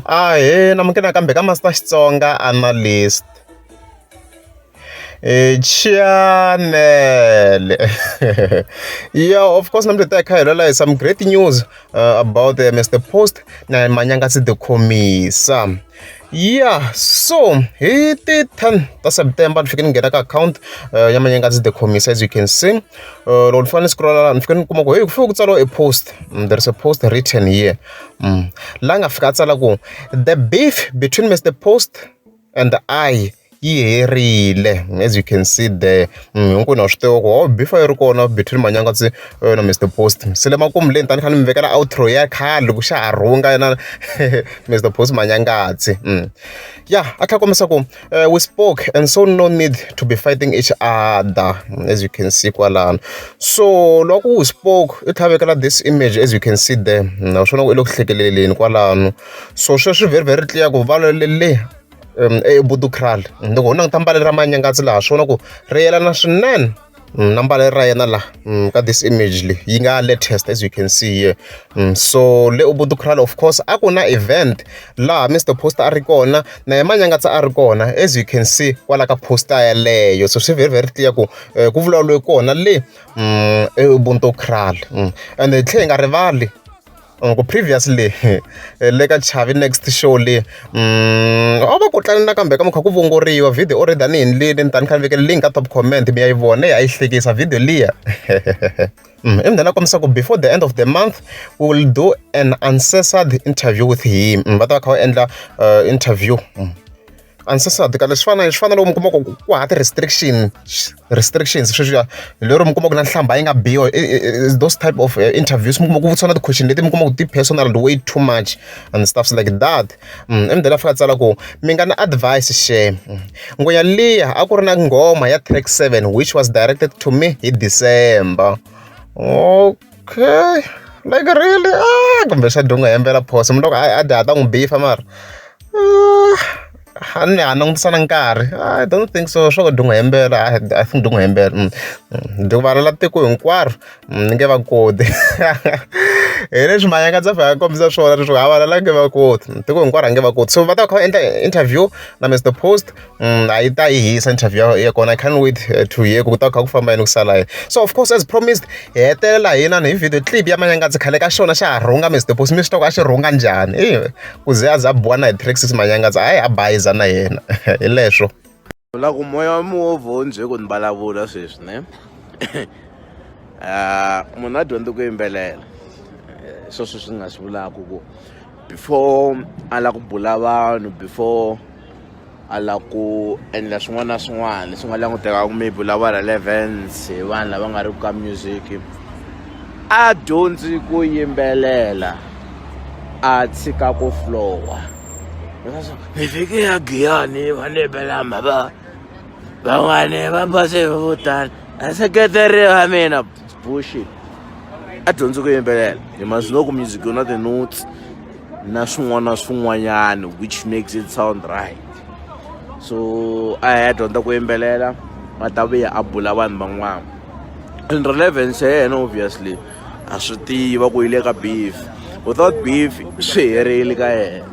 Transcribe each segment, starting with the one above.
Ahee namukela nakambe ka Master Xitsonga Analyst channel. Yeah, of course namuntlha hi ta hi kha hi lwela hi some great news about Mr Post na Manyangatsi the Khomisa. Yeah, so hi ti 10 ta September ni fike ni nghena ka account ya Manyangatsi the Khomisa, as you can see. Loko ni fanele ni scrolla ni fike ni kuma ku hey, ku fike ku tsariwa a post. There is a post written here. La nga fika a tsala ku the beef between Mr Post and I yi herile, as you can see there. Hinkwenu ha swi tiva ku ho beef a yi ri kona between Manyangatsi na Mr Post. Se le makumu le ni ta ni kha ni mi vekela outro ya khale loko xa ha rhunga na Mr Post Manyangatsi. Yeah, a tlhela kombisa ku we spoke and so no need to be fighting each other, as you can see kwalano. So loko we spoke i tlhela vekela this image, as you can see there. Naswona ku i le ku hlekeleleni kwalano. So sweswi very very clear ku va le eUbuntu Kraal. Loko ho languta mbalelo ra Manyangatsi laha, swi vona ku ri yelana swinene na mbalelo ra yena laha ka this image leyi yi nga latest, as you can see here. So le Ubuntu Kraal, of course, a ku na event laha Mr Post a ri kona na yena Manyangatsi a ri kona, as you can see kwala ka poster yaleyo. So swi very very clear ku ku vulavuriwe kona le eUbuntu Kraal. And hi tlhela hi nga rivali ku previously le ka Chavi Next Show le a va ku tlanga nakambe ka mukha ku vongoriwa video already a ni endlile, ni ta ni kha ni vekele link ka top comment, mi ya yi vona a yi hlekisa video liya. Ivi then a kombisa ku before the end of the month we will do an uncensored interview with him. Va ta va kha va endla interview uncensored kahle. Swi fana loko mi kuma ku ku hava ti-restrictions sweswiya, lero mi kuma ku na nhlamba yi nga biwa, those type of interviews. Mi kuma ku vutisiwa na ti-question leti mi kuma ku ti-personal way too much and stuffs like that. Ivi then a fika a tsala ku mi nga na advice shame, ngwenya liya a ku ri na nghoma ya track 7 which was directed to me hi December. Okay, like really? Ah, kumbe xa dunga hembela phoso mi loko a dya ta n'wi bifa mara a ni ha langutisa na nkarhi. I don't think so swa ku dunga hembela. I think dunga hembela dikuvala tiko hinkwaro ni nge va koti hi leswi Manyangatsi a fika a kombisa swona leswaku a vana la nge va koti tiko hinkwaro a nge va koti. So va ta va kha va endla interview na Mr Post. A yi ta yi hisa interview ya kona. I can't wait to hear ku ta kha ku famba yini ku sala yini. So of course, as promised, hi hetelela hi inani hi video clip ya Manyangatsi khale ka xona xa ha rhunga Mr Post. Mi swi tiva ku a xi rhunga njhani i ku ze a za a biwa na hi track 6 Manyangatsi hayi a bayiza na yena hi leswo. La ku moya wa mimovha wu njhe ku ni vulavula sweswi ne munhu a dyondze ku yimbelela, sweswo swi nga swi vulaka ku before a lava ku bula vanhu, before a lava ku endla swin'wana na swin'wana leswi nga langutekaka maybe u lava relevance hi vanhu lava nga ri ku ka music, a dyondzi ku yimbelela, a tshika ku flowa. Ni fike ya Giyani va ni bela mhaka van'wani va base vo tala a seketeriwa mina. Bullshit. A dyondzi ku yimbelela. You must know ku music u na ti-notes na swin'wana na swin'wanyana which makes it sound right. So a ya dyondza ku yimbelela, a ta vuya a bula vanhu van'wana. And relevance ya yena, obviously a swi tiva ku yi le ka beef. Without beef swi herile ka yena.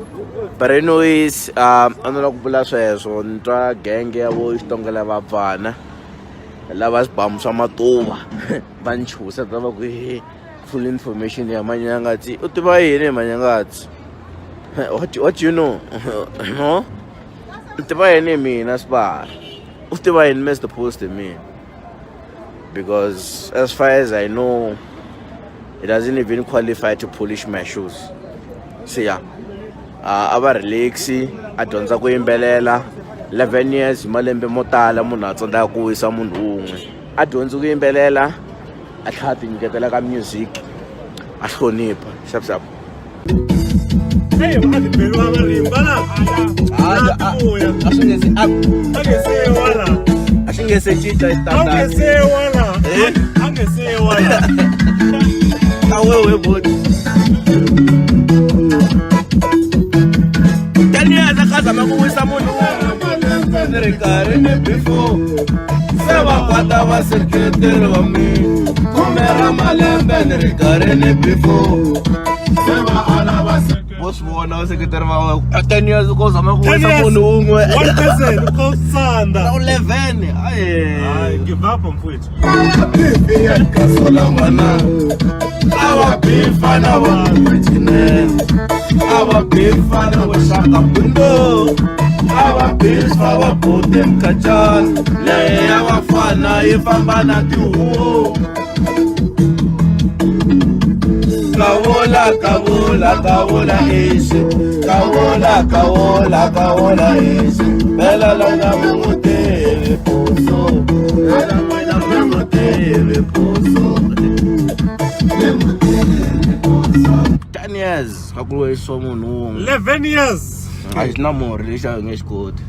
But anyways, a ni lava ku vula sweswo. Ni twa genge ya vo Xitongela va pfana lava swibamu swa matuva va ni chuhiseta va ku he full information ya Manyangatsi. U tiva yini hi Manyangatsi? What you know? No, u tiva yini hi mina sibari? U tiva yini Mr Post hi mina? Because as far as I know, it doesn't even qualify to polish my shoes. So yeah, a va relax, a dyondza ku yimbelela. 11 years hi malembe mo tala munhu a tsandzeka ku wisa munhu wun'we. A dyondzi ku yimbelela, a tlhela a tinyiketela ka music, a hlonipha xap xap. A xi nge se cinca xitandati awewe boti 10 years a kha zama ku wisa munhu wun'we ni ri karhi ni before se va kwata vaseketeri va mina khume ra malembe ni ri karhi ni before se va ala vaseketeri. Vo swi vona vaseketeri va wena. 10 years u ko zama ku 10 wisa years. munhu wun'we. One person u kha u tsandza. Na 11. Aye. Hayi, give up mfowethu. Kavula, kavula, kavula ixi. Kavula, kavula, kavula ixi. Phela lona mi n'wi tivi phoso. Phela n'wina mi n'wi tivi phoso. 10 years a ku lweriwa munhu wun'we. 11 years. A xi na murhi lexi a nge xi koti.